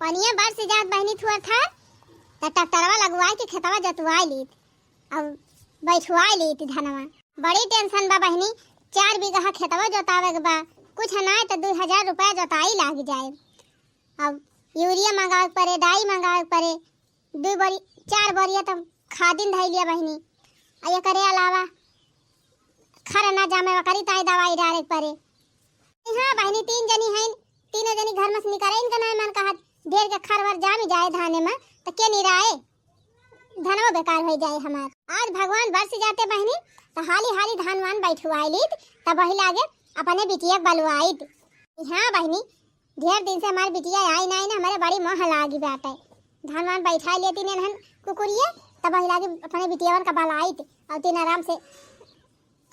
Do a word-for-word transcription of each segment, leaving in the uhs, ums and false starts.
पनिया बरस जात बहिनी थुअर थर, त ट्रैक्टरवा लगवाए के खेतवा जोतवाए लीत, अब बैठवाए लीत धनवा। बड़ी tension बा बहिनी, चार बीघा खेतवा जोतावे के बा, कुछ नाय त दू हजार रुपया जोताई लाग जाए। अब यूरिया मंगावे के परे, डाई मंगावे के परे, दू बोरी, चार बोरिया त खादिन धई लिया बहिनी। आ एकरे अलावा खर ना जामे, ओकरी ताई दवाई डारे के परे। हाँ बहिनी, तीन जनी हईन, तीनों जनी घर में से निकरे इनका नाय मन कहत, ढेर के खर वर जामी जाए धाने में, त के निराए? धनवा बेकार हो जाए हमार। आज भगवान बरस जाते बहिनी, त हाली हाली धान वान बैठवाए लीत, तब वही लागे अपने बिटिया के बलवाइत। हाँ बहिनी, ढेर दिन से हमार बिटिया आई नाई ना, हमरे बड़ी मोह लागी बाटे। धान वान बैठा लेती ने हन कुकुरिये, तब वही लागे अपने बिटियावन का बलवाइत, और तीन आराम से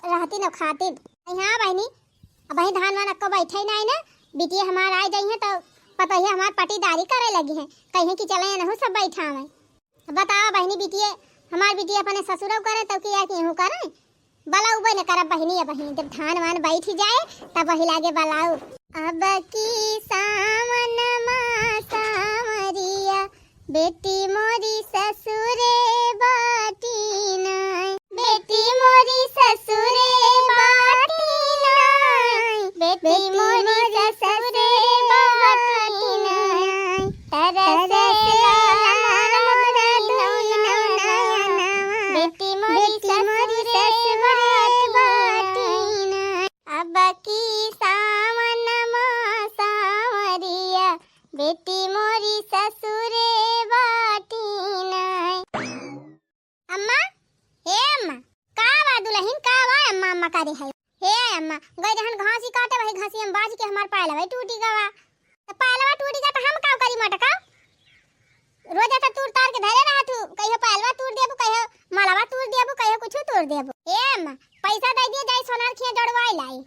रहती न खाती। हाँ बहिनी, अब वही धान वान अक्को बैठे नाई ना, बिटिया हमार आई जाई है तो पतोहिया हमार पटीदारी करे लगी है, कहीं कि चले नहु सब बैठावे। बतावा बहिनी, बिटिये, हमार बिटिये अपने ससुरौ करे तब कि या केहू करे? बलउबे न करब बहिनी, अब बहिनी जब धान वान बैठ जाए तब वही लागे बलाऊ। अब की सावन मा सावरिया, बेटी मोरी ससुरे बाटी नाय। बेटी मोरी ससुरे बाटी नाय। बेटी मोरी ससुरे बाटी नाय। तरसेला मोरा दुई नयनवा। बेटी मोरी ससुरे बाटी नाय। अब की सावन मा सावरिया, बेटी मोरी ससुरे बाटी नाय। अम्मा, हे अम्मा, का बा दुलहिन, का बा अम्मा, अम्मा करे है? हे अम्मा, गई रहन घासी काटे, वही घासी में बाज के हमार पायलवा टूटी गवा। त पायलवा टूटी गवा त हम का करी मोटका? रोज ऐसा तूर तार के धरे रहत हूँ, कहियो पायलवा तूर देबू, कहियो मलवा तूर देबू, कहियो कुछ तूर देबू। हे अम्मा, पैसा दे दिए, जाई सोनार खिया जड़वाई लाई,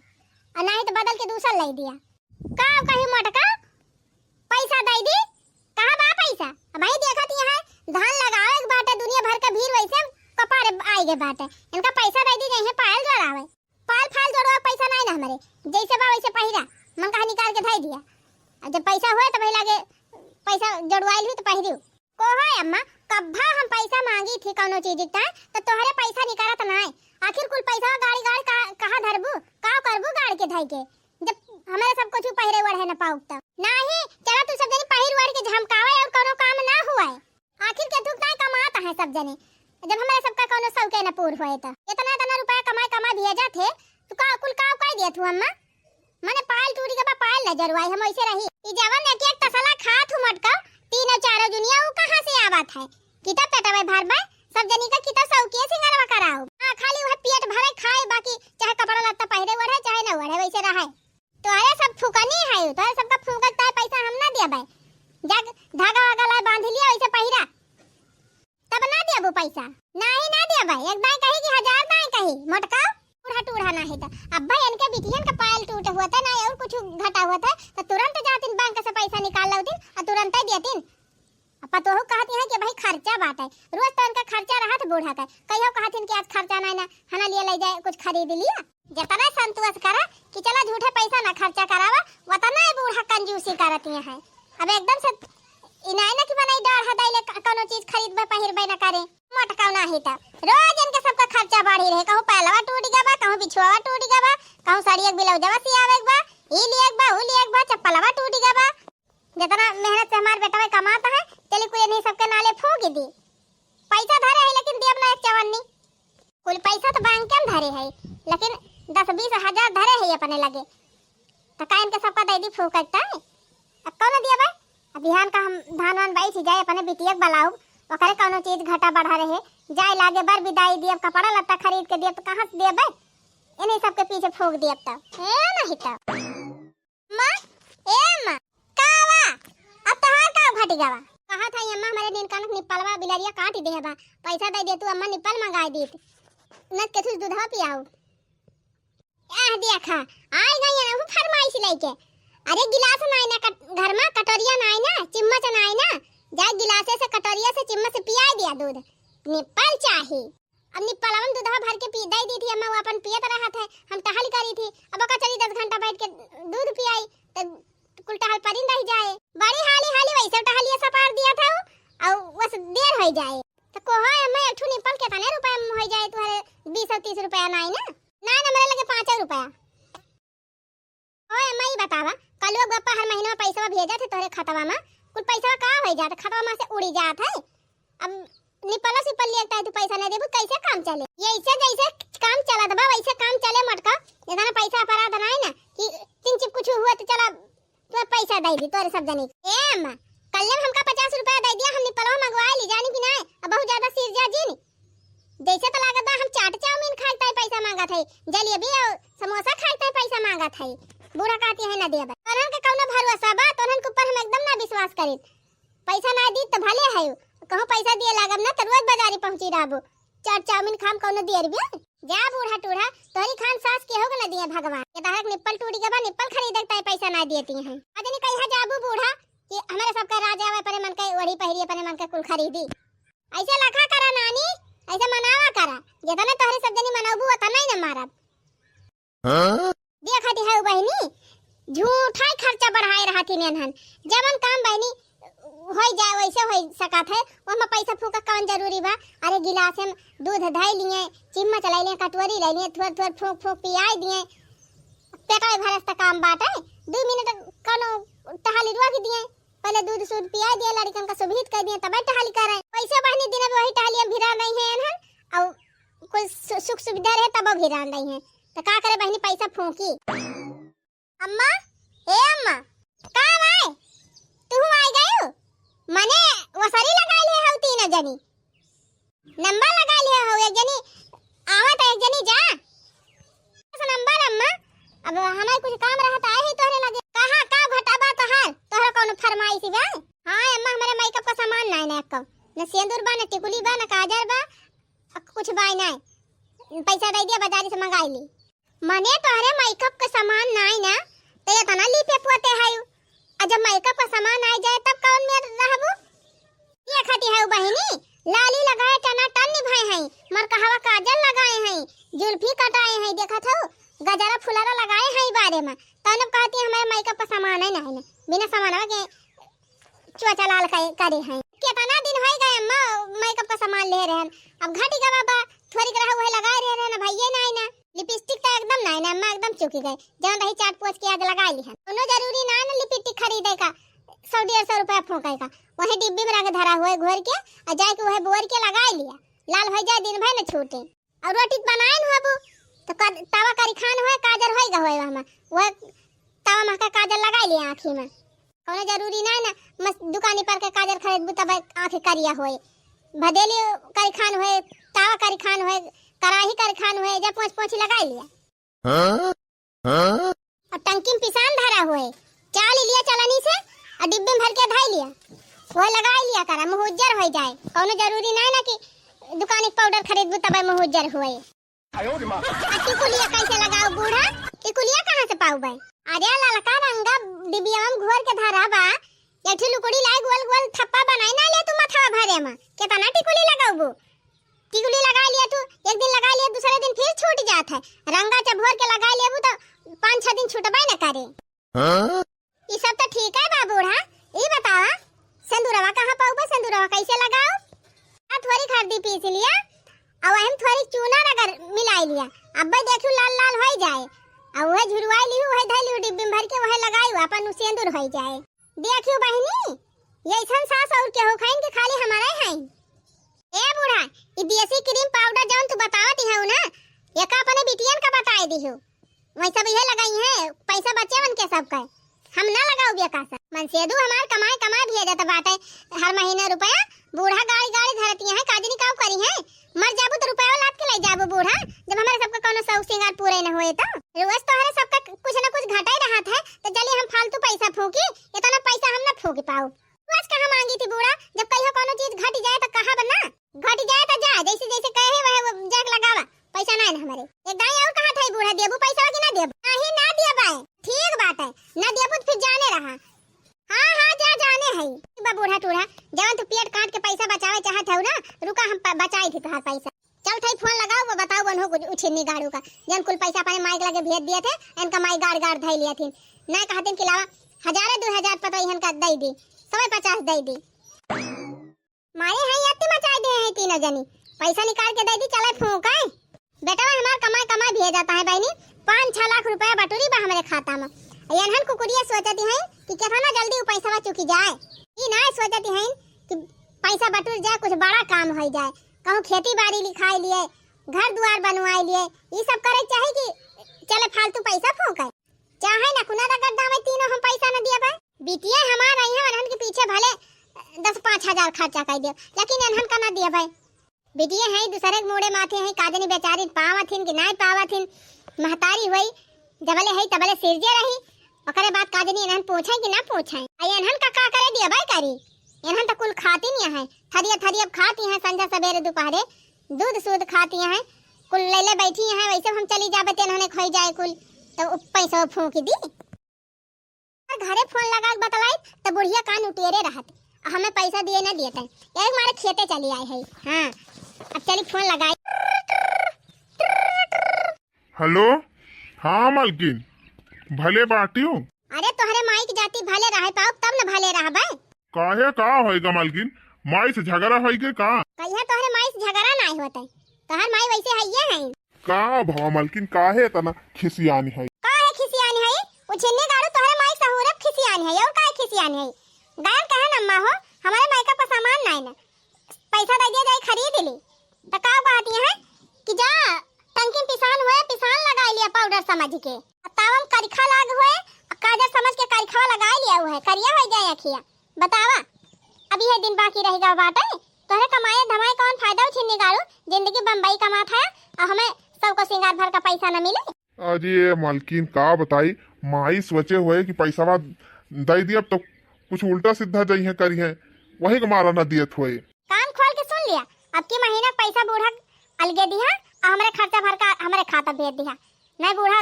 और नहीं तो बदल के दूसर लाई दिया। का कही मोटका, पैसा दे दी, कहाँ बा पैसा? अब भाई देखत यहाँ धान लगावे के बाटे, दुनिया भर के भीड़ वैसे कपारे आए गए बाटे, इनका पैसा दे दी, जइहे पायल जोड़ावे। पाल फाल जोड़वा पैसा नहीं ना हमरे, जैसे बा वैसे पहिरा, मन कहा निकाल के धई दिया। आ जब पैसा हुए तो भाई लागे पैसा जोड़वाइल हुई तो पहिरी। को है अम्मा, कब्बा हम पैसा मांगी थी कौनो चीज का, तो तोहरे पैसा निकारत नाय। आखिर कुल पैसा गाड़ी गाड़ी का, कहाँ धरबू, का करबू गाड़ के धई के, जब हमारे सब कुछ पहिरे ओढ़े न पाउब तब। नाही, चला तू सब जनी पहिर ओढ़ के झमकावे और कौनो काम ना हुआ है। आखिर के दुख नाय कमात है सब जने, जब हमारे सबका कौनो शौके न पूर होए तो। इतना इतना रुपया कमाए कमाए भेजा थे, तू का कुल का कह दिया तू अम्मा? मने पायल टूटी के बा, पायल न जरवाई, हम ऐसे रही। ई जवन एक एक तसला खात हूँ मटका, तीनों चारों जुनिया, ऊ कहाँ से आवत है? किता पेटवे भरबे, सब जनी का किता शौकिया सिंगरवा कराओ। हाँ, खाली वह पेट भरे खाए, बाकी चाहे कपड़ा लत्ता पहिरे ओढ़े, चाहे न ओढ़े, वैसे रहे। तोहरे सब फुकनी है, तोहरे सबका फूकत ताय पैसा हम ना देबे। जाग धागा वागा लाए बांध लिया, वैसे पहिरा। तब ना देबू पैसा? नाही, ना देबे। एक दाई कही कि हजार दाई कही, मोटका। टूढ़ा टूढ़ा नाही त। अब भाई इनके बिटियन का पायल टूट हुआ था, ना और कुछ घटा हुआ था, तो तुरंत जातिन बैंक से पैसा निकाल लौतिन और तुरंत ही देतिन। अब पतोहू कहती है कि भाई खर्चा बाटे, रोज तो इनका खर्चा रहत बूढ़ा का। कहियो कहतिन कि आज खर्चा नाही ना, हना लिए ले जाए कुछ खरीद लिया। जतना संतोष करा कि चला झूठे पैसा ना खर्चा करावा, वतना ही बूढ़ा कंजूसी करती है। अब एकदम से इनाय ना कि मनई डर है दैले क-, कौनो चीज खरीदबे पहिरबे ना करे। मोटका नाही त रोज इनके सबका खर्चा बढ़ी रहे, कहूँ पायलवा टूट गवा, कहूँ बिछुआवा टूट गवा, कहूँ साड़िया के ब्लाउजवा सियावे के बा, ई लिए के बा, ऊ लिए के बा, चप्पलवा टूट गवा। जितना मेहनत से हमार बेटवा कमाता है, चली कुल इन्हीं सबके नाले फूंक दी। पैसा धरे है लेकिन देब ना एक चवन्नी। कुल पैसा तो बैंक में धरे है, लेकिन दस बीस हजार धरे है अपने लगे, तो का इनके सबका दे दी फूंक है? अब कौन दिया बे? अब बिहान का हम धान वान बैठ जाए, अपने बिटिया के बलाऊ, ओकरे कौनो चीज घटा बढ़ा रहे, जाए लागे बर बिदाई दियब, कपड़ा लत्ता खरीद के दियब, तो कहाँ से दियब बे? इन्हीं सबके पीछे फूंक दियब तब। ए नहीं तब। माँ, ए माँ, का बा? अब तोहार का घटी गवा? कहा था अम्मा, हमारे नीन कानक निप्पलवा बिलरिया काट दे बा, पैसा दे दे तू अम्मा, निप्पल मंगाई दीत, न केथुस दूधवा पियाऊ। आह देखा, आई गई है ना वो फरमाइश लेके। अरे गिलास नाई ना कट-, घर में कटोरिया नाई ना, चिम्मच नाई ना, जा गिलासे से कटोरिया से चिम्मच से पियाई दिया दूध, निप्पल चाही। अब निप्पलवन दूधवा भर के पी, दे दी थी अम्मा, वो अपन पियत रहत है, हम टहल करी थी। अब ओका चली दस घंटा बैठ के दूध पियाई, त कुल टहल परिन रह जाए। बड़ी हाली हाली वैसे टहल ना, ना, ना, मेरे लगे पाँचौ रुपया। ओए अम्मा, ई बतावा, कलुआ के बप्पा हर महीना में पैसवा भेजत है तोहरे खतवा में, कुल पैसवा का होइ जात, खतवा में से उड़ी जात है? अब निपला सिपल लिया तू पैसा नहीं देबू, कैसे काम चले? ये ऐसे जैसे काम चलत बा वैसे काम चले मटका। इतना पैसा अपराध ना है ना कि तीन चिप कुछ हुआ तो चला तू पैसा दे दी तोरे सब जने के। ए अम्मा, कल में हमका पचास रुपया दे दिया, हम निपलवा मंगवा ली, जानी कि नहीं? अब बहुत ज्यादा सिर जा जी नी। जैसे तो लागत बा हम चाट चाउमीन खाए ताई पैसा मांगत है, जलेबी और समोसा खाए ताई पैसा मांगत है। बूढ़ा कहती है ना देबे। तोहन के कौनो भरोसा बा? तोहन के ऊपर हम एकदम ना विश्वास करी। पैसा ना दी तो भले है, कहूँ पैसा दिए लागब ना तो रोज बाजारी पहुँची रहबू। चाट चाउमीन खाम कौनो दियर भी? जा बूढ़ा टूढ़ा, तोहरी खान सास केहू के ना दिए भगवान। ये तहरक निप्पल टूटी के बा, निप्पल खरीदे ताई पैसा ना देती हैं। अजनी कहिया जाबू बूढ़ा कि हमारे सबका राजा आवे अपने मन के ओढ़ी पहिरी अपने मन के कुल खरीदी। ऐसे लखा करा नानी, ऐसे मनावा करा। जितने तोहरे सब जनी मनौबू उतना ही न मारब। हाँ? देखत है बहिनी, झूठा ही खर्चा बढ़ाए रहत ही नेनहन। जवन काम बहिनी होई जाए वैसे होई सकत है, ओमा पैसा फूका कौन जरूरी बा? अरे गिलास में दूध धई लिए, चिम्मच ले लिए, कटोरी ले लिए, थोड़ थोड़ फूक फूक पियाई दिए, पेटवा भरस त काम बाटे। दू मिनट कौनो टहली रोक दिए, पहले दूध सूध पिया दिए, लड़कन का सुभित कर दिए, तबे टहली करे। वैसे बहनी दिन में वही टहली हम भिरा नहीं है एनहन, और कोई सु-, सुख सुविधा रहे तब भिरा नहीं है, तो का करे बहनी पैसा फूकी। अम्मा, ए अम्मा, का भाई, तू आई गयू? मने वसरी लगा ले हऊ तीन जनी। नंबर लगा लिया हो, एक जनी आवा तो एक जनी जा। बस नंबर अम्मा, अब हमारे कुछ काम रहा तो आए ही तोहरे लगे। कहा का घटा बा तोहार, तोहरा कौनो फरमाइश बा? हाँ अम्मा, हमारे मेकअप का सामान ना है ना एको, न सेंदूर बा, न टिकुली बा, न काजर बा, कुछ बा ना। पैसा दे दिया, बाजारी से मंगाई ली। मने तोहरे मेकअप के सामान नाई ना, तो इतना लीपे पोते है। आ जब मेकअप का सामान आ जाए तब कौन में रहबू? ये खटी है बहिनी, लाली लगाए टना टन निभाए हैं, मर कहवा काजल लगाए हैं, जुल्फी कटाए हैं, देखत हो गजरा फुलरा लगाए हैं बारे में, तब कहती हमारे मेकअप का सामान है ना, बिना सामान के चोचा लाल करे, करे हैं। कितना दिन होई गए अम्मा मेकअप का सामान ले रहन, अब घटी गवा बा, थोड़ी रहा वही लगाए रहे रहन, भैया ना आई ना। लिपस्टिक तो एकदम ना आई ना अम्मा, एकदम चुकी गए, जौन रही चाट पोछ के आज लगा ली है। कोनो जरूरी ना ना लिपस्टिक खरीदे का, सौ डेढ़ सौ रुपया फूके का, वही डिब्बी में रख धरा हुए घोर के, और जाए के वही बोर के लगा लिया, लाल हो जाए दिन भर न छूटे। और रोटी बनाए न होबू, तो कर, तवा करी खान होए, काजर होए गा होए वहमा, वह तवा महका काजर लगा लिए आँखी में। कौनो जरूरी ना है ना, मस दुकानी पर के काजर खरीदबू तब आँख करिया होए, भदेली करी खान होए, तवा करी खान होए, कराही करी खान होए, जब पोंछ पोंछी लगा लिया। हाँ? हाँ? और टंकी में पिसान धरा हुए, चाल लिया चलनी से, और डिब्बे में भर के धई लिया, वो लगा लिया करा, मुँह उज्जर हो जाए। कौनो जरूरी ना है ना कि दुकान एक पाउडर खरीदबू तब मुँह उज्जर हुए। आयो रे माँ। आ टिकुलिया कैसे लगाओ बूढ़ा? टिकुलिया कहाँ से पाऊ बे? अरे ललका रंगा डिबिया में घोर के धरा बा, एक ठे लुकड़ी लाई गोल गोल थप्पा बनाई ना ले तू मथवा भरे में, कितना टिकुली लगाऊ? टिकुली लगा लिया तू, एक दिन लगा लिया, दूसरे दिन फिर छूट जात है। रंगा चभोर के लगा लेबू तो पाँच छह दिन छूटबे न करे। हाँ? ई सब तो ठीक है बा बूढ़ा, ई बतावा, सेंदुरवा कहाँ पाऊ बा, सेंदुरवा कैसे लगाओ? आ थोड़ी हल्दी पीस लिया, और वही में थोड़ी चूना रगड़ मिलाई लिया, अब्बे देखू लाल लाल हो जाए, और वह झुरवाई लिहू, वह धई लिहू डिब्बी में भर के, वह लगाई अपन उ सेंदुर हो जाए। देखियो बहिनी, ये ऐसन सास और केहू खाइन के खाली हमारे हैं। ए बूढ़ा, ई देसी क्रीम पाउडर जौन तू बतावत हऊ ना, एका अपने बिटियन का बताए दिहू। वही सब इहे लगाई हैं, पैसा बचे उनके सब का। हम ना लगाऊ बेकासा। मनसेदू हमार कमाए कमाए भेजत बाटे हर महीना रुपया। बूढ़ा गाड़ी गाड़ी धरती हैं, काजनी काऊ करी हैं। मर जाबू तो रुपया लाद के ले जाबू बूढ़ा, जब हमारे सबका कोनो शौक सिंगार पूरे न होए तो। रोज तोहरे सबका कुछ न कुछ घटे रहत है, तो चलिए हम फालतू पैसा फूकी, इतना पैसा हम ना फूकी पाऊ। तू आज कहाँ मांगी थी बूढ़ा, जब कहियो कोनो चीज घट जाए तो कहा बना, घट जाए तो जा, जैसे जैसे कहे वह वो जाके लगावा, पैसा ना है ना हमारे। एक दाई और कहा था बूढ़ा, देबू पैसा कि ना देबू? नहीं ना दिया बाए, ठीक बात है, ना देबू तो फिर जाने रहा। हाँ हाँ जा जाने है। बा बूढ़ा टूढ़ा, जवन तू पेट काट के पैसा बचावे चाहत हऊ ना, रुका हम प-, बचाई थी तोहार पैसा। चल ठाई फोन लगाओ, वो बताओ बन हो कुछ उछिन्नी गाड़ू का, जन कुल पैसा अपने माई के लगे भेज दिए थे, इनका माई गाड़ गाड़ धई लिया थी। ना कहते कि लावा हजारे दो हजार पता इहन का दे दी, सौ पचास दे दी। मारे हैं अति मचाई दे हैं तीनों जनी, पैसा निकाल के दे दी, चले फूंके। बेटवा हमार कमाए कमाए भेजत है बहिनी, पाँच छह लाख रुपया बटुरी बा हमरे खाता में। अउ एनहन कुकुरिया सोचती हैं कि केतना जल्दी उ पैसवा चुकी जाए। ई ना सोचती हैं कि पैसा बटुर जाए, कुछ बड़ा काम होइ जाए, कहूँ खेती बाड़ी लिखाई लिए, घर दुआर बनवाई लिए, ई सब करे चाही कि चले फालतू पैसा फूंके। चाहे ना कुना रगड़ दावे तीनों हम पैसा न दिया भाई। बिटिया हमार आई है, उन्हन के पीछे भले दस पाँच हजार खर्चा कर दिया, लेकिन एनहन का ना दिया भाई। बिटिया है, दूसरे के मूड़े माथे है, का जनी बेचारी पावत हिन कि नाय पावत हिन। महतारी होई, जबले है तबले सिरजे रही, ओकरे बाद का जनी एनहन पूछे कि ना पूछे। आ एनहन का, का करे दिया भाई करी, एनहन तो कुल खाती नहीं है, थरिया थरिया खाती है, संझा सवेरे दोपहरे दूध सूध खाती है, कुल ले ले बैठी है, वैसे हम चली जाबे ते एनहन खोई जाए कुल, तो उ पैसा फूंक दी। घरे फोन लगा के बतलाई तो बुढ़िया कान उटेरे रहत, आ हमें पैसा दिए ना दिए तय, यही मारे खेते चली आए है। हाँ, अब चली फोन लगाई। हेलो, हाँ मलकिन, भले बाटियो। अरे तोहरे माई के जाति भले रहे पाओ तब न भले रहबे। काहे, का होएगा मलकिन, माई से झगड़ा होई के का? कहिया तोहरे माई से झगड़ा नाई होते, तोहर माई वैसे हइये है। का भवा मलकिन, काहे इतना खिसियानी है? काहे खिसियानी है? उ छिन्नी गाड़ू तोहरे माई सहूरब खिसियानी है, और काहे खिसियानी है? गायन कहे न अम्मा हो, हमारे मायका पर सामान नाई ना, पैसा दे दिया जाए खरीद ली। तो का कहती है कि जा टंकी में पिसान हुए, पिसान लगा लिया पाउडर समझ के, तावम करिखा लाग हुए, काजर समझ के करिखवा लगा लिया हुए, करिया हो जाए अखिया। बतावा, अब यह दिन बाकी रह गवा बाटे, तोहरे कमाए धमाए कौन फायदा हो छिन्नी गाड़ू, जिंदगी बम्बई कमात है, और हमें सबको सिंगार भर का पैसा न मिले। अरे मलकिन, का बताई, माई सोचे हुए कि पैसावा दे दिया, अब तो कुछ उल्टा सीधा जइहे करिहे, वही के मारा न दियत हुए। कान खोल के सुन लिया, अब की महीना पैसा बूढ़ा अलगे दिहा, और हमरे खर्चा भर का हमरे खाता भेज दिहा, नहीं बूढ़ा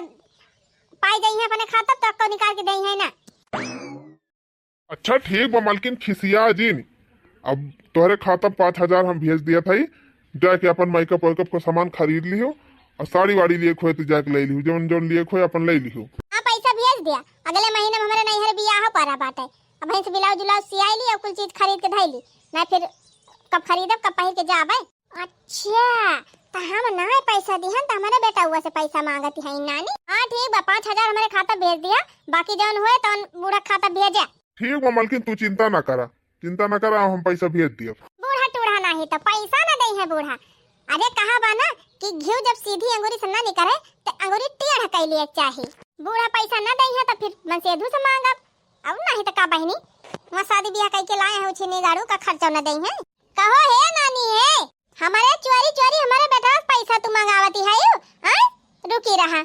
पाई जइहे अपने खाता तो को निकाल के दइहे ना। अच्छा ठीक बा मलकिन, खिसिया जिन। अब तोहरे खाता में पाँच हजार हम भेज दिया था, जाके अपन मेकअप वेकअप का सामान खरीद लिहो, और साड़ी वाड़ी लिए खोए तो जाके ले लिहो, जौन जौन लिए खोए अपन ले लिहो। हाँ, पैसा भेज दिया, अगले महीने में हमरे नैहर बियाह पड़ा बाटे, अब वहीं से ब्लाउज उलाउज सियाई ली और कुल चीज खरीद के धई ली, ना फिर कब खरीदब कब पहिर के जाबे। अच्छा, त हम नाय पैसा दिहन, त हमरे बेटउआ से पैसा मांगत है नानी। हाँ, ठीक बा, पाँच हजार हमरे खाता भेज दिया, बाकी जौन हुए तौन बूढ़ा खाता भेजे। ठीक बा मलकिन, तू चिंता ना करा, चिंता ना करा, हम पैसा भेज दिया। बूढ़ा टूढ़ा नाही त पैसा ना दइहे बूढ़ा। अरे कहा बा ना कि घिउ जब सीधी अंगुरी से ना निकरे त अंगुरी टेढ़ कइ लिए चाही। बूढ़ा पैसा ना दइहे त फिर मनसेधू से मांगब, अब नाही त का बहिनी, वहाँ शादी ब्याह कइके लाए हैं, उछिनी गाड़ू का खर्चा न दइहे। कहो हे नानी हे, हमरे चोरी चोरी हमरे बेटवा से पैसा तू मंगावती है यू? आय? रुकी रहा।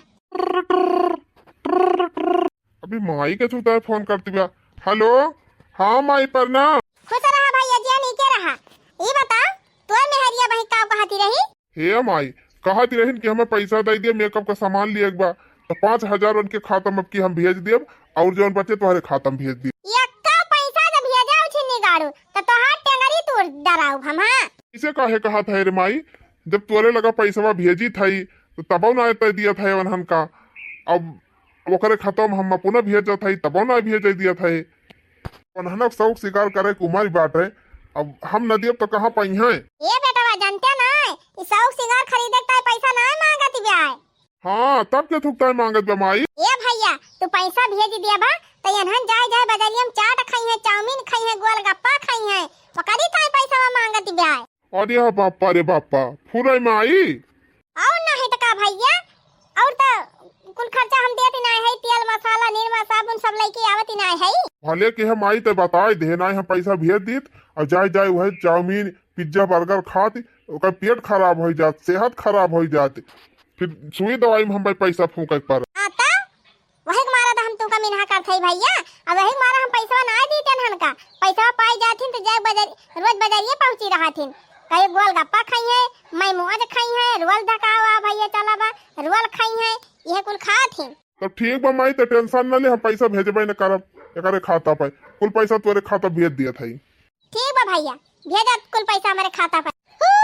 अभी माई के चुता फोन करती बा। हेलो, हाँ माई प्रणाम। खुश रहा भैया जी, नीके रहा। ई बता, तोर मेहरिया बही का कहती रही? हे माई, कहती रहिन कि हमें पैसा दे दिया, मेकअप का सामान लिए एक बार, तो पाँच हजार उनके खाता में अब की हम भेज दियब, और जौन बचे तोहरे खाता में भेज दियब। यक्का पैसा जब भेजा उछिन्नी गाड़ू, तो तोहार टेंगरी तोड़ डराउब हम, हाँ? इसे काहे कहत है रे माई, जब तोरे लगा पैसवा भेजी थई, तो तबो ना तय दिया था वनहन का। अब, अब ओकरे खाता में हम अपना भेजत हई, तबो ना भेज दिया था। वनहन शौक सिंगार करे के उमर बाटे, अब हम न दियब तो कहाँ पइहें? ए बेटवा, जानते ना, ई शौक सिंगार खरीदे के ताई पैसा ना मांगत ब्याय। हाँ, तब के थुकताई मांगत बा माई? ए भैया, तू पैसा भेज दिया बा, तो एनहन जाए जाए बजरिया में चाट खाई है, चाउमीन खाई है, गोलगप्पा खाई है, ओकरी ताई पैसा मांगत ब्याय। अरे हाँ बापा रे बापा, फुरई माई। और नहीं तो का भैया, और तो कुल खर्चा हम देत ही नहीं है, तेल मसाला निरमा साबुन सब लेके आवत ही नहीं है। भले के हम आई तो बताए दे, नहीं हम पैसा भेज दीत, और जाए जाए वही चाउमीन पिज्जा बर्गर खात, ओकर पेट खराब हो जात, सेहत खराब हो जात, फिर सुई दवाई में हम भाई पैसा फूंके के पड़त। हाँ तो वही के मारा तो हम तुमका मिनहा करत हई भैया, अब वही के मारा हम पैसा ना दीते हन का, पैसा पाई जाथिन तो जाए बजर, रोज बजरिए पहुँची रहथिन, कहीं गोलगप्पा खाई है, मैं मोज खाई है, रोल धकावा भैया चला बा, रोल खाई है, यह कुल खात ही। तो ठीक बा माई, तो टेंशन न ले, हम पैसा भेजबे न करब एकरे खाता पे, कुल पैसा तोरे खाता भेज दिया था। ठीक बा भैया, भेजा कुल पैसा हमारे खाता पर। हू,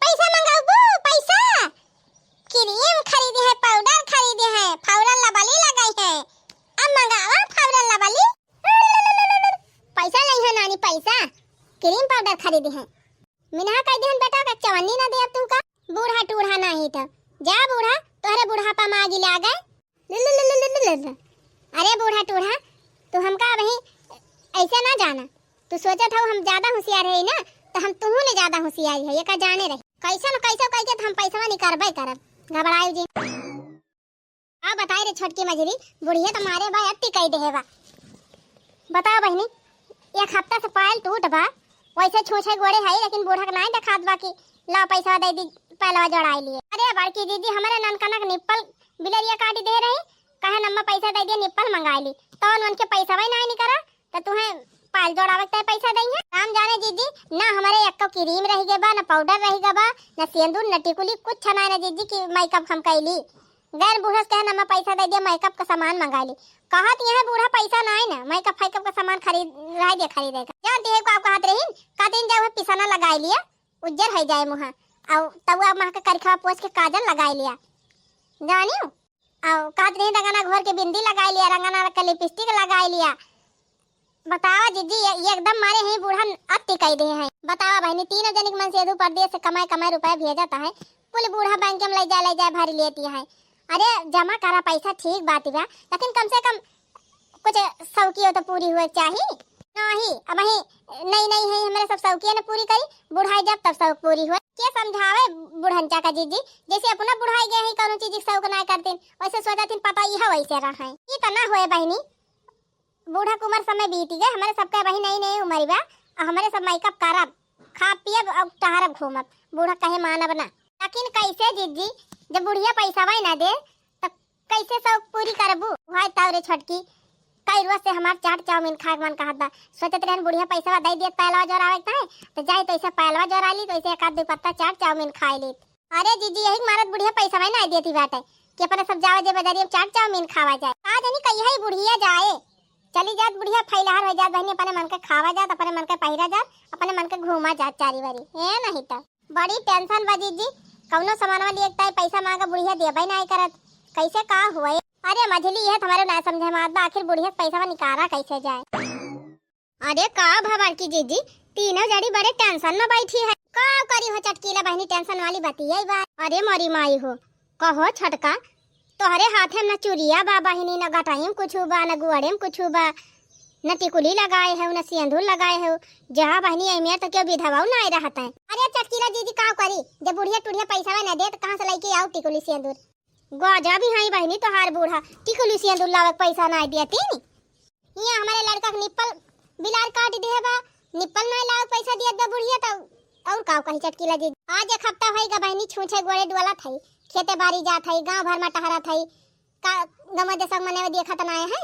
पैसा मंगाऊ बू, पैसा। क्रीम खरीदे है, पाउडर खरीदे है, फाउडर लबली लगाई है। अब मंगावा फाउडर लबली। पैसा नहीं है नानी, पैसा। क्रीम पाउडर खरीदे है। मिनहा कह देहन बेटा का चवन्नी ना दे अब तुमका। बूढ़ा टूढ़ा नहीं। जा बूढ़ा, तोहरे बुढ़ापा में आगी लागे। लुलुलुलुलुलु। अरे बूढ़ा टूढ़ा, तू हमका अबहीं ऐसे ना जाना। तू सोचत हऊ हम ज्यादा होशियार हई ना, त हम तुहू ले ज्यादा होशियार हई, एका जाने रही। कैसे न कैसे कइके त हम पैसवा निकारबे करब, घबरायू जिन। का बताई रे छोटकी मझली, बुढ़िया त मारे बा अति कई देहे बा। बताओ बहिनी, एक हफ्ता से पायल टूट बा, वैसे छूछे गोड़े हई, लेकिन बूढ़ा के नाई देखात बा कि लाओ पैसा दे दी, पायलवा जोड़ाई लिए। अरे बड़की दीदी, हमरे ननकना के निप्पल बिलरिया काटी दे रही, कहे नम्मा पैसा दे दिया, निप्पल मंगाई ली, तौन उनके पैसा वही नाई निकरा, त तुहे पायल जोड़ावे के पैसा दइहे। राम जाने जीजी, ना हमरे एक्को क्रीम रह गए बा, ना पाउडर रह गए बा, ना सेंदूर, ना टिकुली, कुछ ना, ना जीजी कि मेकअप हम कैली। गैर बूढ़स कहे ना, मैं पैसा दे दिया, मेकअप का सामान मंगा ली। कहत यहाँ बूढ़ा पैसा ना है ना, मेकअप फेकअप का सामान खरीद, रह दिया खरीदे का। जानती है को आप कहत रही, का दिन जाओ है पिसाना लगाई लिया, उज्जर है जाए मुहा, और तब आप वहाँ का करिखवा पोछ के काजल लगाई लिया, जानियो। और कहत रही रंगना घोर के बिंदी लगाई लिया, रंगना के लिपस्टिक लगाई लिया। बतावा जीजी, ये, ये एकदम मारे ही बूढ़न अति कई दे हैं। बतावा बहनी, तीनों जनिक मन से एधू परदेस से कमाए कमाए रुपया भेजत है, कुल बूढ़ा बैंक में ले जाए ले जाए भरी लेती है। अरे जमा करा पैसा ठीक बात बा, लेकिन कम से कम कुछ शौकियो तो पूरी हुए चाही। नहीं, अब ही नई नई है, हमरे सब शौकिया ने पूरी करी, बुढ़ाई जब तब शौक पूरी हुए। के समझावे बुढ़न चाका जीजी, जैसे अपना बुढ़ाई गए है, कौनो चीज के शौक ना करतीन, वैसे सोचतीन पता यह वैसे रहा है। ये तो ना हुए बहनी, बूढ़ा के उम्र समय बीत गए, हमरे सबके वही नई नई उम्र बा, और हमरे सब मेकअप करब, खाब पियब और टहरब घूमब, बूढ़ा कहे मानब ना। लेकिन कैसे जीजी, जब बुढ़िया पैसा वही ना दे, तब कैसे शौक पूरी करबू? भाई ताऊ रे छोटकी, कई रोज से हमार चाट चाउमीन खाए के मन कहत बा। सोचत रहन बुढ़िया पैसा दे दियत पायलवा जोरावे के ताई, तो जाई तो ऐसे पायलवा जोरा ली, तो ऐसे एक आध दो पत्ता चाट चाउमीन खाए ली। अरे जीजी, यही मारत बुढ़िया पैसा वही ना देती बाटे कि अपने सब जावा जे बाजारी में चाट चाउमीन खावा जाए। का जानी कहिया ही बुढ़िया जाए, चली जात बुढ़िया फैलहार हो जात बहनी, अपने मन के खावा जात, अपने मन के पहिरा जात, अपने मन के घूमा जात चारी बारी। ए नहीं तो बड़ी टेंशन बा जीजी, कौनो सामानवा लिए ताई पैसा मांगा बुढ़िया देबे नहीं करत, कैसे का हुए? अरे मझली यह तुम्हारे ना समझे मात बा, आखिर बुढ़िया से पैसा निकारा कैसे जाए? अरे का भा बड़की जीजी, तीनों जड़ी बड़े टेंशन में बैठी है। का करी हो चटकीला बहनी, टेंशन वाली बतिया ही बा। अरे मोरी माई हो, कहो छोटका, तोहरे हाथे में न चुरिया बा बहिनी, न गटाई में कुछ बा, न गुआड़े में कुछ बा, न टिकुली लगाए हो, न सिंदूर लगाए हो। जहाँ बहिनी अहमियत तो क्यों विधवा ना रहत है। अरे चटकीला जीजी का करी, जब बुढ़िया टुढ़िया पैसा न दे तो कहाँ से लेके आओ टिकुली सिंदूर? गजब ही हई बहिनी तोहार बूढ़ा, टिकुली सिंदूर लावे के पैसा नाई दिया तीन। हियाँ हमारे लड़का के निप्पल बिलार काट दिहे बा, निप्पल नाई लावे के पैसा दिया दे बुढ़िया, तो और का कही चटकीला जी। आज एक हफ्ता होई गा बहिनी, छूछे गोड़े डोलत हई, खेते बारी जात हई, गाँव भर में टहरत हई, का गमो देशक मने देखत नाई है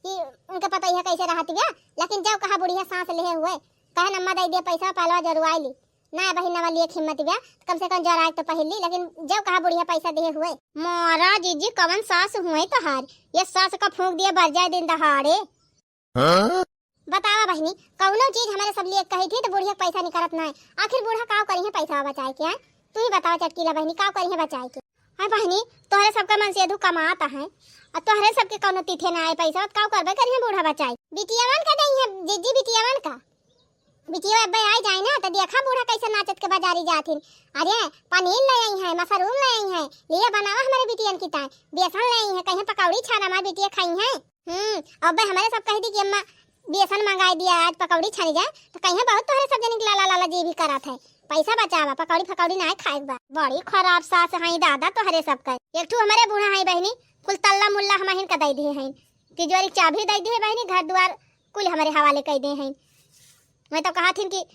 कि उनके पता यह कैसे रहत बिया। लेकिन जब कहा बुढ़िया सांस लेहे हुए, कहे नम्मा दे दिया पैसा, पालवा जरुआई ली। ना बहिन, नवा लिए हिम्मत बिया, कम से कम जराए तो पहिली, लेकिन जब कहा बुढ़िया पैसा दिए हुए। मोरा जीजी, कवन सास हुए तोहार, ये सास का फूंक दिए बर जाए दिन दहाड़े। हाँ? बतावा बहिनी, कौनो चीज हमारे सब लिए कही थी तो बुढ़िया के पैसा निकलत ना है। आखिर बूढ़ा का करी है पैसा बचाए के, हैं? तू ही बतावा चटकीला बहिनी, का करी है बचाए के? हाय बहिनी, तोहरे सबका मन से एधू कमात है, और तोहरे सबके कौनो तिथे ना आए पैसा, तो का करबे करी है बूढ़ा बचाए? बिटियावन का दई है जीजी, बिटियावन का। बिटिया अब्बे आई जाए ना, तो देखा बूढ़ा कैसे नाचत के बाजारी जात हिन। अरे, पनीर ले आई है, मशरूम ले आई है, लिए बनावा हमारे बिटियन की ताई। बेसन ले आई है, कहीं पकौड़ी छाना हमारे बिटिया खाई है। हम्म, अब्बे हमारे सब कह दी कि अम्मा बेसन मंगाई दिया, आज पकौड़ी छानी जाए, तो कहीं बहुत तोहरे सब जने की लाला लाला जी भी करत है। पैसा बचावा, पकौड़ी फकौड़ी ना खाए के बा। बड़ी खराब सास है दादा तोहरे सब का। एक ठू हमारे बूढ़ा है बहिनी, कुल तल्ला मुल्ला हम हिन का दे दिए हैं, तिजोरी के चाबी दे दिए बहिनी, घर द्वार कुल हमारे हवाले कर दे हैं। मैं तो कहा थी कि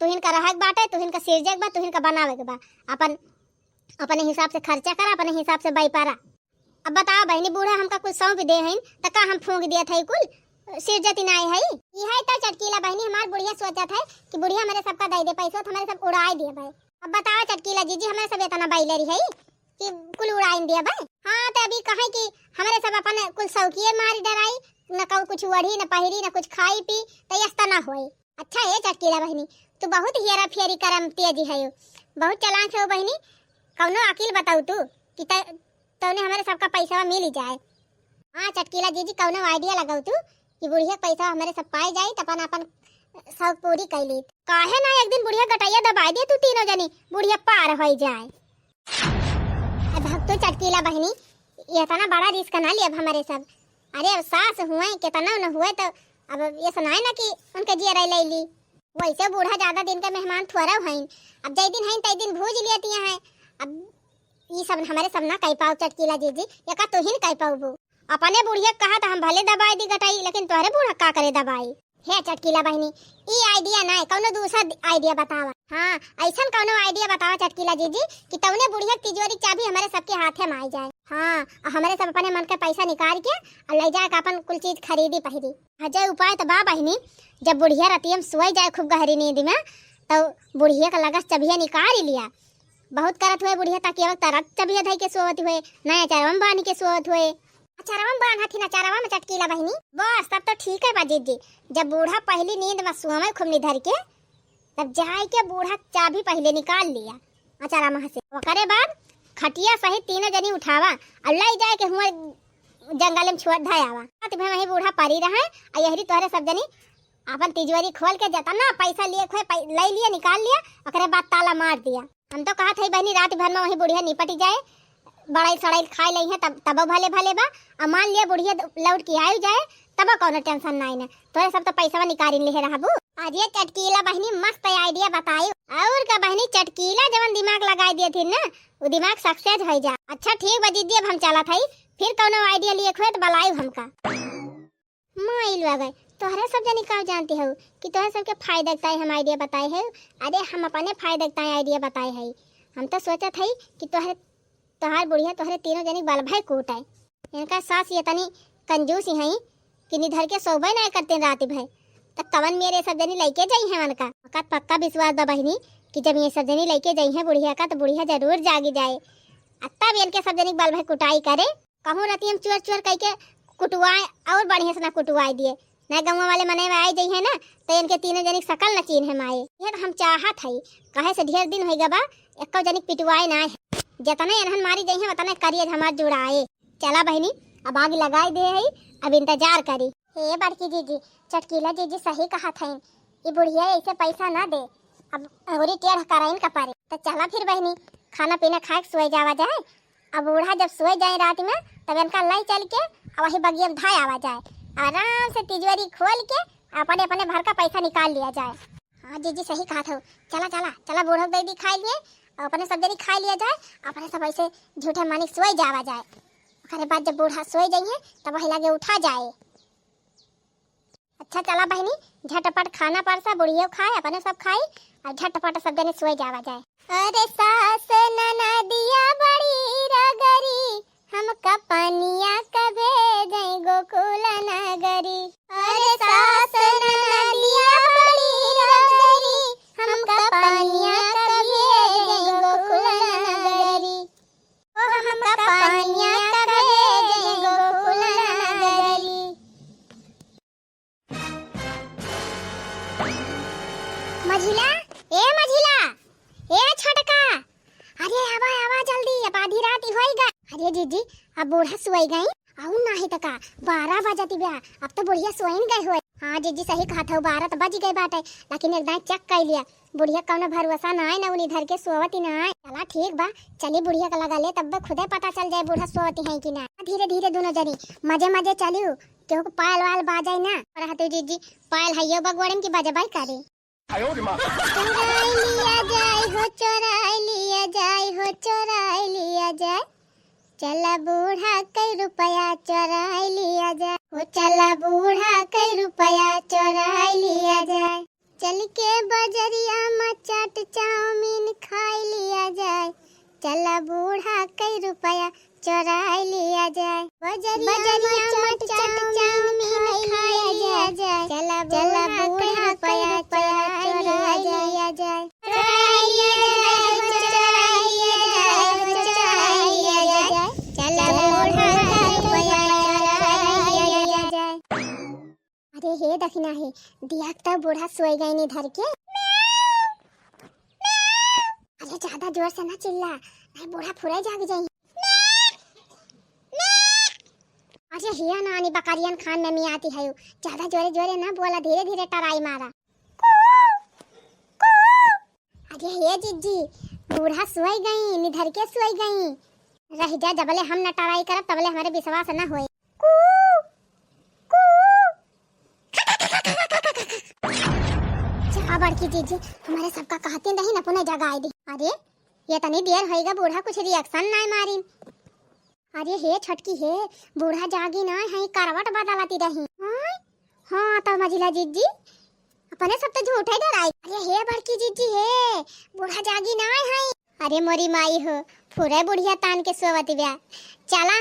तुहिन का रहे के बाटे, तुहिन का सिरजे के बा, तुहिन का बनावे के बा। अपन, अपने हिसाब से खर्चा करा, अपने हिसाब से व्यापारा। अब बताओ बहिनी, बूढ़ा हमका कुछ सौंप दे हैं, त का हम फूंक दिया था कुल सिरजती नाई है? यह तो चटकीला बहिनी, हमार बुढ़िया सोचत है कि बुढ़िया हमारे सबका दे दे पैसा, तो हमारे सब उड़ाए दिए भाई। अब बताओ चटकीला जीजी, हमारे सब इतना बैलरी है कि कुल उड़ाइन दिया भाई। हाँ, तो अभी कहे कि हमारे सब अपन कुल शौकिये मारी डराई, न कहू कुछ ओढ़ी, न पहिरी, न कुछ खाई पी, तो यस्ता ना होई। अच्छा ए चटकीला बहिनी, तू बहुत हेरा फेरी करम तेज है, बहुत चालाक है बहिनी। कौनो अकील बताऊ तू कि त-, तौने हमारे सबका पैसा मिल जाए। हाँ चटकीला जीजी, कौनो आइडिया लगाऊ तू कि बुढ़िया के पैसा हमारे सब पाए जाई, त अपन अपन शौक पूरी कैली। काहे ना एक दिन बुढ़िया गटैया दबाई दे तू तीनों जनी, बुढ़िया पार हो जाए। कीला बहिनी, ये इतना बड़ा रिस्क ना लियब हमरे सब। अरे अब सास हुए, कितना न हुए, तो अब ये सुनाए ना कि उनके जियरा ले ली। वैसे बूढ़ा ज्यादा दिन के मेहमान थोड़ा हईन, अब जय दिन हईन तय दिन भूज लियतिया हैं। अब ई सब हमरे सब ना कह पाओ चटकीला जीजी, ये का तू ही न कह पाऊबू। अपने बुढ़िया कहा तो हम भले दबाई दी गटाई, लेकिन तोहरे बूढ़ा का करे दबाई। हे चटकीला बहिनी, ई आइडिया ना है, कौनो दूसर आइडिया बतावा। हाँ, ऐसन कौनो आइडिया बतावा चटकीला जीजी कि तौने बुढ़िया के तिजोरी चाबी हमरे सबके हाथे में आई जाए। हाँ, और हमरे सब अपने मन के पैसा निकाल के और ले जाए के अपन कुल चीज खरीदी पहिरी। अजय उपाय तो बा बहिनी, जब बुढ़िया रतिया में सोए जाए खूब गहरी नींद में, तो बुढ़िया का लगस चबिया निकाल ही लिया। बहुत करत हुए बुढ़िया ताकि अब तरत चबिया धई के सोवत हुए, नया चरवा में बांध के सोवत हुए। चरवा में बांधत ही ना, चरवा में चटकीला बहिनी। बस तब तो ठीक है बा जीजी, जब बूढ़ा पहली नींद में सोवे खूब निधर के, तब जाए के बूढ़ा चाबी पहले निकाल लिया अचारा मह से। ओकरे बाद खटिया सहित तीनों जनी उठावा और ले जाए के हुआ जंगल में छोड़ धय आवा। रात भर वहीं बूढ़ा परी रहे, और यहरी तोहरे सब जनी अपन तिजोरी खोल के जतना पैसा लिए खोए पै-, ले लिया, निकाल लिया, ओकरे बाद ताला मार दिया। हम तो कहत हई बहिनी, रात भर में वहीं बुढ़िया निपटी जाए, बड़ाई सड़ाई खाए लई है, तब, तबो भले भले बा। और मान लिया बुढ़िया द-, लौट के आयु जाए, तबो कौनो टेंशन नाई ना। तोरे सब तो पैसवा निकालिन लेहे रहबू। अरे चटकीला बहिनी, मस्त आइडिया बताई। और का बहिनी, चटकीला जवन दिमाग लगाई दिए थी ना, वो दिमाग सक्सेस हो जा। अच्छा ठीक बा जीजी, अब हम चलत हई, फिर कौनो आइडिया लिए खोए तो बलाई हमका। माई लोग, तोहरे सब जनी का जानती हो कि तोहरे सबके फायदा के ताई हम आइडिया बताए है? अरे हम अपने फायदा के ताई आइडिया बताए है। हम तो सोचत हई कि तोहरे, तोहार बुढ़िया तोहरे तीनों जनी बल भय कूटे। इनका सास ये तनी कंजूस ही हई कि निधर के सोबे नहीं करते रात भर। तब कवन मेरे सब जनी लइके जाई है उनका? पक्का, पक्का विश्वास बा बहिनी कि जब ये सब जनी लइके जाई है बुढ़िया का, तो बुढ़िया जरूर जागी जाए। आ तब इनके सब जनी बल भय कुटाई करे। कहूँ रतिया में चोर चोर कह के कुटुआए और बढ़िया से ना कुटुआए दिए, ना गौवा वाले मनई में आए जइहे ना, तो इनके तीनों जनी के सकल न चीन्हे माए। ये तो हम चाहत हई, काहे से ढेर दिन होई गबा, एक्को जनी के पिटुआए ना है। जतने एनहन मारी जइहे, उतने करिए हमार जुड़ाए। चला बहिनी, अब आग लगाई दे हई, अब इंतजार करी। हे बड़की जीजी, चटकीला जीजी सही कहत हईन, ई बुढ़िया ऐसे पैसा ना दे, अब अउरी टेढ़ कराइन का परे। तो चला फिर बहिनी, खाना पीना खाए के सोए जावा जाए। अब बूढ़ा जब सोए जाए रात में, तब इनका लाई चल के और वही बगिया में धाय आवा जाए, आराम से तिजोरी खोल के अपने अपने भर का पैसा निकाल लिया जाए। हाँ जीजी सही कहत हो, चला चला चला, बूढ़ा दे दी खाए लिए और अपने सब जनी खाए लिया जाए, अपने सब ऐसे झूठे मानिक सोए जावा जाए। ओकरे बाद जब बूढ़ा सोए जाइए तब वही लागे उठा जाए। अच्छा चला बहिनी, झटपट खाना परसा, बुढ़ियो खाए, अपने सब खाई और झटपट सब जने सोए जावा जाए। अरे सास ननदिया बड़ी रगरी, हमका पनिया का भेजई गोकुल नगरी। अरे सास ननदिया बड़ी रगरी, हमका पनिया का भेजई गोकुल नगरी। ओ हमका पनिया का भेजई गोकुल नगरी। मझिला, ए मझिला, ए छोटका, अरे आवा, आवा जल्दी, अब आधी रात ही होई गई। अरे जीजी, अब बूढ़ा सोई गई, अउर नाही त का, बारह बजत बा, अब तो बुढ़िया सोइन गई होई। हाँ जीजी, सही कहत हो, बारह तो बज गए बाटे, लेकिन एक दाई चेक कर लिया, बुढ़िया कौनो भरोसा ना है ना, उन्हीं धर के सोवत ही ना है। चला ठीक बा, चली बुढ़िया का लगा ले, तब खुदे पता चल जाए बूढ़ा सोवत ही है कि ना। धीरे धीरे दोनों जनी मजे मजे चलियो, केहू को पायल वायल बाजाई ना। और हतू जीजी, पायल हइयो बगोड़न की बजबाई करे। चोराई लिया जाए हो, चोराई लिया जाए हो, चोराई लिया जाए। चला बूढ़ा कई रुपया चोराई लिया जाए हो, चला बूढ़ा कई रुपया चोराई लिया जाए। चल के बजरिया में चाट चाउमीन खाई लिया जाए। चला बूढ़ा कई रुपया चोराई लिया जाए। बजरिया में चाट चाउमीन खाई लिया जाए। चला बूढ़ा कई रुपया चोराई लिया जाए। चोराई लिया जाए, चोराई लिया जाए, चोराई लिया जाए। चला बूढ़ा कई रुपया चोराई लिया जाए। अरे हे दखिना हे, दिया त बूढ़ा सोए गए नी धर के। अरे ज्यादा जोर से ना चिल्ला, नहीं बूढ़ा फुरे जाग जाई। अरे हिया नानी बकरियन खान में मियाती है, ज्यादा जोरे जोरे ना बोला, धीरे धीरे टराई मारा। अरे हे जीजी, बूढ़ा सोए गई, निधर के सोए गई। रह जा, जबले हम न टराई करब तबले हमरे विश्वास न होए। कू, कू। जा बड़की जीजी, हमरे सबका कहती नहीं न पुनः जगाई दी। अरे, ये तनी देर होइगा, बूढ़ा कुछ reaction नाय मारिन। अरे हे छोटकी हे, बूढ़ा जागी नाय है, करवट बदलती रही। हाँ, हाँ, तो मझिला जीजी, अपने सब तो झूठे डराई। अरे हे बड़की जीजी हे, बूढ़ा जागी नाय है। अरे मोरी माई हो, फुरे बुढ़िया तान के सोवत ब्या। चला,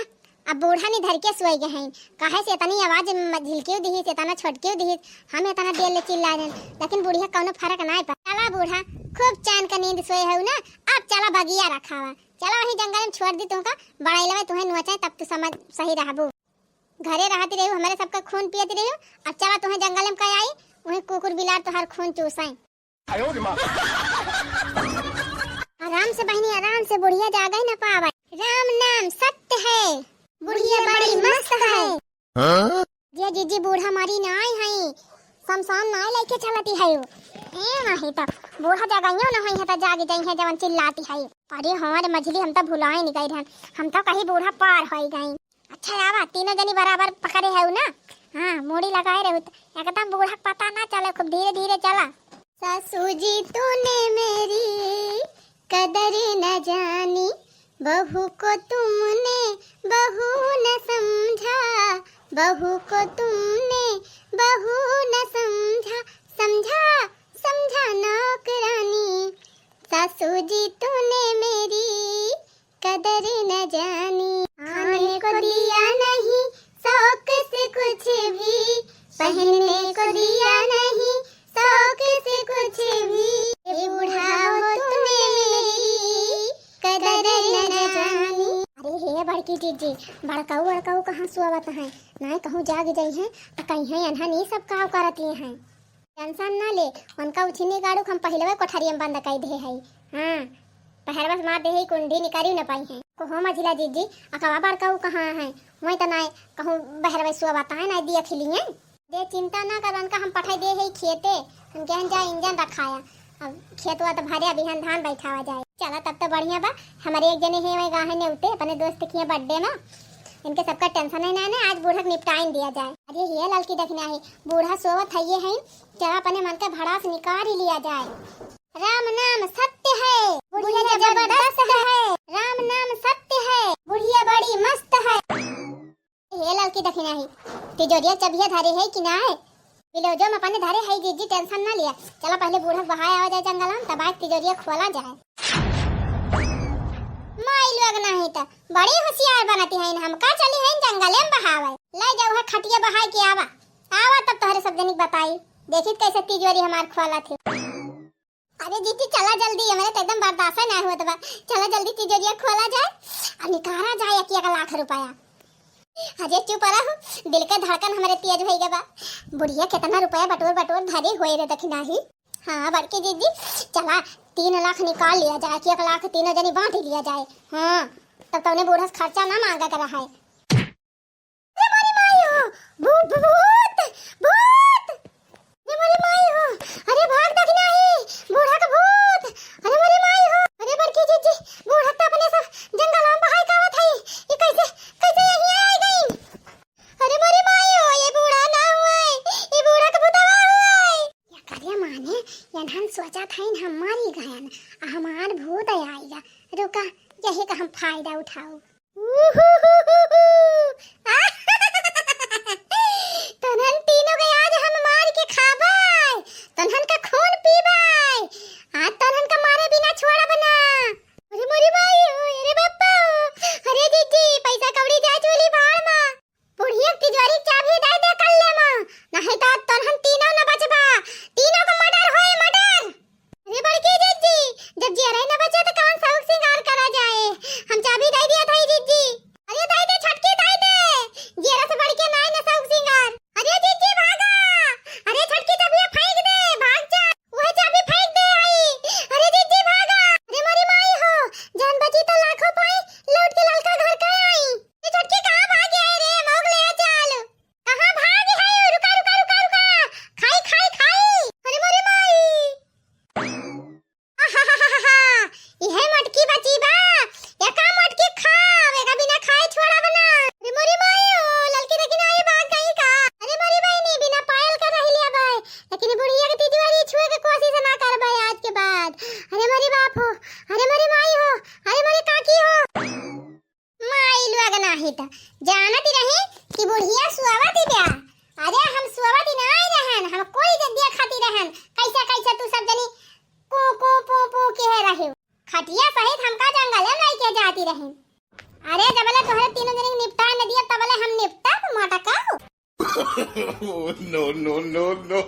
अब बूढ़ा नी धर के सोए गए हैं। काहे से इतनी आवाज म-, झिलकियो दिहिस, इतना छोटकियो दिहिस, हम इतना देर ले चिल्लाए रहेन, लेकिन बुढ़िया कौनो फर्क नाय पा। चला बूढ़ा, खूब चैन का नींद सोए हऊ ना, अब चला बगिया रखावा। चला वही जंगल में छोड़ दी तुमका, बड़ाई लवे तुहें नोचे, तब तू समझ सही रहबू। घरे रहती रहू, हमरे सबका खून पियती रहू, अब चला तुहें जंगल में कह आई, वहीं कुकुर बिलार तोहार खून चूसई। आराम से बहिनी, आराम से, बुढ़िया जागे न पावे। राम नाम सत्य है, बुढ़िया बड़ी मस्त है। हाँ? जे जीजी बूढ़ा मारी नाय है, शमशान नाय लेके चलती है। ए नहीं तो बूढ़ा जगाइयो न होई है तो जाग जाई है जवन चिल्लाती है। अरे हाँ रे मझली, हम तो भुलाए नहीं गई रहन, हम तो कहीं बूढ़ा पार होई गई। अच्छा आवा, तीनों जनी बराबर पकड़े है ना? हाँ, मूड़ी लगाए रहू त एकदम बूढ़ा क पता ना चले, खूब धीरे धीरे चला। सासू जी तूने मेरी कदर न जानी, बहू को तुमने बहू न समझा, बहू को तुमने बहू न समझा, समझा, समझा नौकरानी। सासू जी तूने मेरी कदर न जानी। खाने को दिया नहीं शौक से कुछ भी, पहनने को दिया नहीं शौक से कुछ भी। ए बूढ़ा वो तूने मेरी कदर न जानी। अरे हे बड़की जीजी, बड़काऊ बड़काऊ कहाँ सोवत हैं, नाय कहूँ जाग जाई हैं, त कहीं हैं अनहन ई सब काव करत ही हैं। Tension ना ले, उनका उछिनी गाड़ू हम पहिलवे कोठरिया में बंद कई दे है। हाँ, पहरवा से मार दे है, कुंडी निकाली न पाई है। को हो मझिला जीजी, अकवा बड़काऊ कहाँ है? वहीं त नाय कहूँ बहरवे सोवत है, नाय दिया खिली है। दे चिंता ना कर, उनका हम पठाई दे है खेते, हम कहन जा इंजन रखाया। अब खेतवा त भरे, बिहान धान बैठावा जाए। चला तब तो बढ़िया बा, हमारे एक जने है वही गाहे नेवते अपने दोस्त किए birthday में, इनके सबका tension है ना, ना आज बूढ़ा के निपटाइन दिया जाए। अरे हे ललकी दखिना है, बूढ़ा सोवत है ये है, चला अपने मन के भड़ास निकाल ही लिया जाए। राम नाम सत्य है, बुढ़िया जबरदस्त है। राम नाम सत्य है, बुढ़िया बड़ी मस्त है। हे ललकी दखिना ही, तिजोरिया चबिया धरे है कि ना है? बिलोजो में अपने धरे है जीजी, tension ना लिया। चला पहले बूढ़ा के बहाए आवा जाए जंगल में, तब आज तिजोरिया खोला जाए। माई लोग नहीं त बड़ी होशियार बनती है, हमका चली है जंगले में बहावे। ले जाओ है खटिया बहाए के आवा, आवा तब तोहरे सब जनिक बताई, देखी कैसे तिजोरी हमार खोला थे। अरे जीजी चला जल्दी, हमरे तो एकदम बर्दाश्त ना होत बा। चला जल्दी तिजोरिया खोला जाए और निकाला जाए एक एक लाख रुपया। अरे चुप रहो, दिल के धड़कन हमरे तेज होई गए बा। बुढ़िया कितना रुपया बटोर बटोर धरे होए रे दखिना ही। हाँ बड़की जीजी, चला तीन लाख निकाल लिया जाए, एक एक लाख तीनों जनी बांट लिया जाए। हाँ, तब तौने बूढ़ा से खर्चा ना मांगा कर रहा है। अरे मोरी माई हो, भू-, भू-, भूत, भूत। अरे मोरी माई हो, अरे भाग दखिना ही, बूढ़ा का भूत। अरे मोरी माई हो, अरे बड़की जीजी, बूढ़ा त अपने सब जंगल में बहाई कावत है। ये कैसे, कैसे यहीं आ गई? अरे मोरी माई हो, ये बूढ़ा ना हुआ है, ये बूढ़ा का भूतवा हुआ है। या करे माने, यनहन सोचा था इन हम मारी गयन, आ हमार भूत आइगा। रुका, यही का हम फायदा उठाओ। तोन्हन तीनों के आज हम मार के खाबै, तोन्हन का खून पीबै, आज तोन्हन का मारे बिना छोड़ब ना। अरे मोरी माई हो, अरे बापा हो, अरे जीजी, पैसा कौड़ी जाए चूल्ही भाड़ मा। बुढ़िया के तिजोरी के चाभी दे दे कल्ले मा, नहीं तो आज तोन्हन तीनों न बचबा, तीनों का murder होए, murder। अरे बड़की जीजी, जब जियरे न बचे तो कौन शौक सिंगार करा जाए? हम चाबी दे दिया था जीजी। अरे पी रही। अरे जबले तोहरे तीनों जने के निपटा न दिया तबले हम निपटा मोटा का। Oh, no, no, no, no।